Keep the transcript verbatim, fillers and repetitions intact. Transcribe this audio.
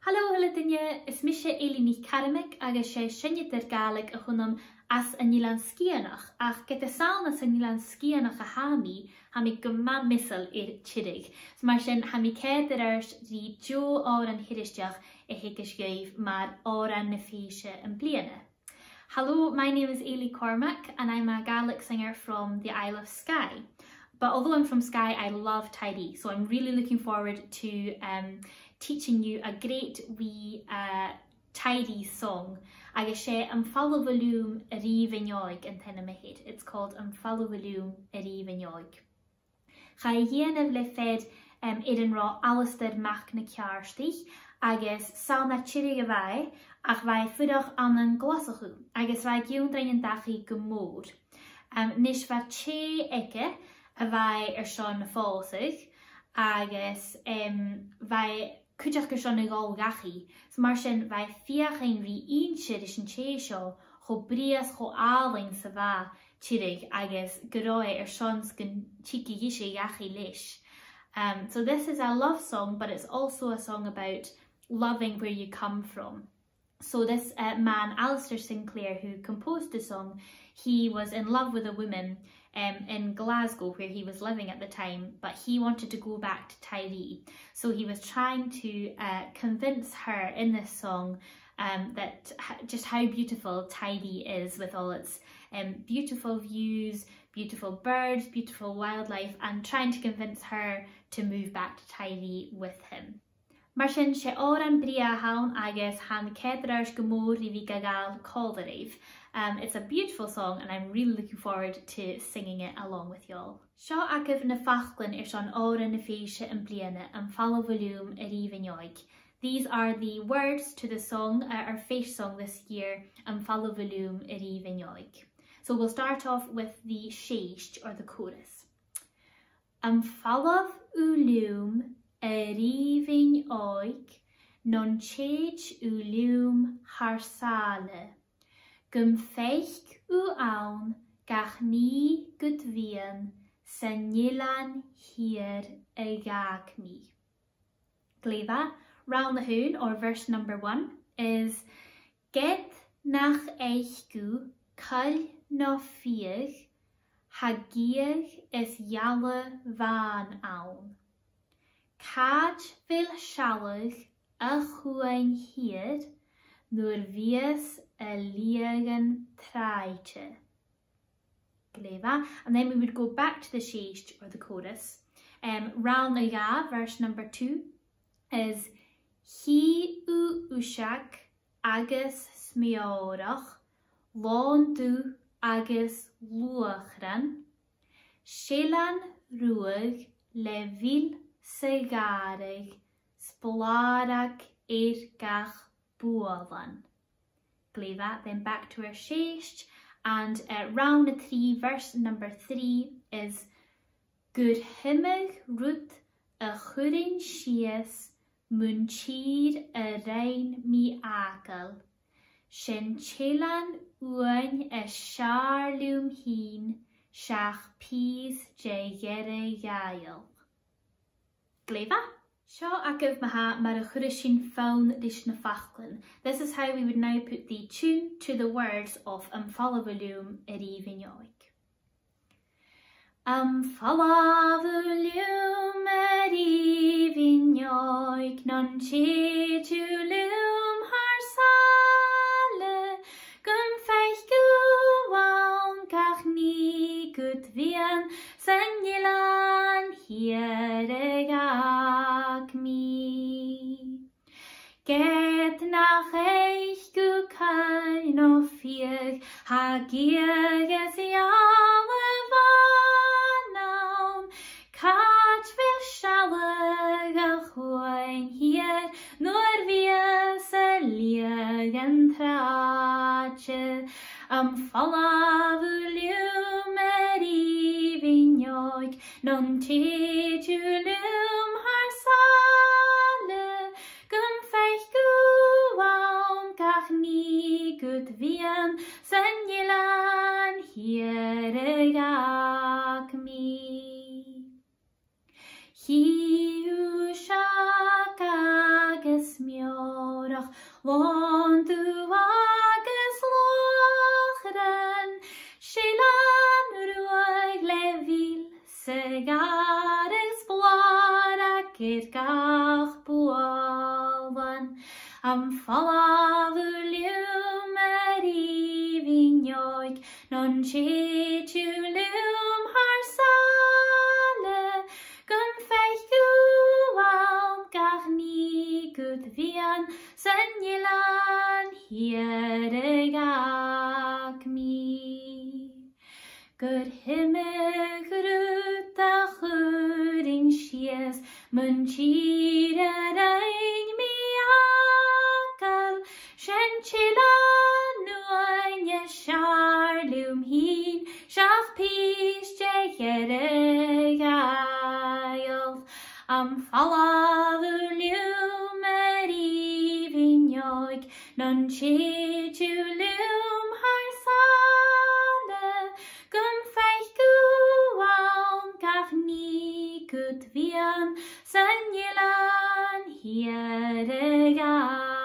Halò, a h-uile duine, is mise Eilidh NicCarmaig agus 's e seinneadair Gàidhlig a th' annam às an Eilean Sgitheanach, ach ged as àbhaist às an Eilean Sgitheanach a tha mi, tha mi gu math measail air Tiriodh. So mar sin, tha mi a' coimhead air adhart ri deagh òran Thirisdeach a theagasg dhuibh mar òran na fèise am-bliadhna. Hello, my name is Eilidh Cormack and I'm a Gaelic singer from the Isle of Skye. But although I'm from Skye, I love Tiree, so I'm really looking forward to um, teaching you a great wee uh, Tiree song. Agus 's e Am Falbh Thu Leam a-rìgh an Òig an t-ainm a th' air. It's called Am Falbh Thu Leam a-rìgh an Òig. Chaidh a dhèanamh le fear um, air an robh Alasdair Mac na Ceàrdaich, agus 's ann à Tiriodh a bha e, ach bha e a' fuireach ann an Glaschu, agus bha e ag ionndrainn an dachaigh gu mòr. Um, a-nis bha tè aige a bha e airson a phòsadh, agus um, bha e cuideachd airson a dhol dhachaigh. So mar sin, bha e a' feuchainn ri innse ris an tè seo cho brèagha 's cho àlainn 's a bha Tiriodh agus gun robh e airson 's gun tigeadh ise dhachaigh leis. Um, so this is a love song, but it's also a song about loving where you come from. So this uh, man, Alasdair Sinclair, who composed the song, he was in love with a woman um, in Glasgow where he was living at the time, but he wanted to go back to Tiree. So he was trying to uh, convince her in this song um, that just how beautiful Tiree is with all its um, beautiful views, beautiful birds, beautiful wildlife, and trying to convince her to move back to Tiree with him. Mar sin, 's e òran brèagha a th' ann agus tha mi a' coimhead air adhart gu mòr ri bhith ga ghabhail còmhla ribh. Um, it's a beautiful song and I'm really looking forward to singing it along with you all. Seo agaibh na faclan airson òran na fèise am-bliadhna, Am Falbh Thu Leam a-rìgh an Òig. These are the words to the song, uh, our fèis song this year, Am Falbh Thu Leam a-rìgh an Òig. So we'll start off with the sèist, or the chorus. Am falbh thu leam a-rìgh an òig, non tèid thu leam thar sàile, gum faic thu ann gach nì gu d' mhiann, san eilean shìor a dh'fhàg mi. Glè mhath. Rann a h-aon, or verse number one, is ged nach fhaic thu coll no fiadh, tha gèadh is eala bhàn ann. Càit a bheil sealladh a' chuain shìor nuair bhios a liagan tràite? Glè mhath. And then we would go back to the sèist or the chorus. Um, rann a dhà, verse number two, is chì thu uiseag agus smeòrach, lòn dubh agus luachran, seillean ruadh le mil sa ghàrradh, 's blàrag air gach bualan. Glè mhath. Then back to our sèist, and uh, rann a trì, verse number three is gur h-iomadh rud a chuirinn sìos mun tìr a rinn mi fhàgail, 's e an t-eilean uaine as fheàrr leam fhìn seach pìos de dh'Earra-Ghàidheal. Glè mhath. Seo agaibh ma-thà mar a chuireas sinn fonn ris na faclan. This is how we would now put the tune to the words of Am Falbh Thu Leam a-rìgh an Òig. Am falbh thu leam a-rìgh an òig, non tèid thu leam thar sàile, gum faic thu ann gach nì gu d' mhiann, san eilean shìor a dh'fhàg mi. Ged nach fhaic thu coll no fiadh, tha gèadh is eala bhàn ann. Càit a bheil sealladh a' chuain shìor nuair bhios a liagan tràite? Am falbh thu leam a-rìgh an òig, non tèid thu leam thar sàile, gum faic thu ann gach nì gu d' mhiann, san eilean shìor a dh'fhàg mi. Chì thu uiseag agus smeòrach, Lòn dubh agus luachran, seilean ruadh le mil 's a' ghàrradh 's blàr aig gach bualan. Am falbh thu leam, a Rìgh Mhic Fhionnlaigh, no an tèid thu leam thar sàile, gum faic thu ann gach nì gu d' mhiann san Eilean Shiar a dh'fhàg mi. Gur h-iomadh rud a chuirinn sìos mun tìr a rinn mi fhàgail, 's an t-Eilean Uaine as fheàrr leam fhìn, seach pìos de Earra-Ghàidheal. Am falbh thu leam, a Rìgh Mhic Fhionnlaigh, no an tèid thu leam thar sàile, gum faic thu ann gach nì gu d' mhiann san Eilean Shiar a dh'fhàg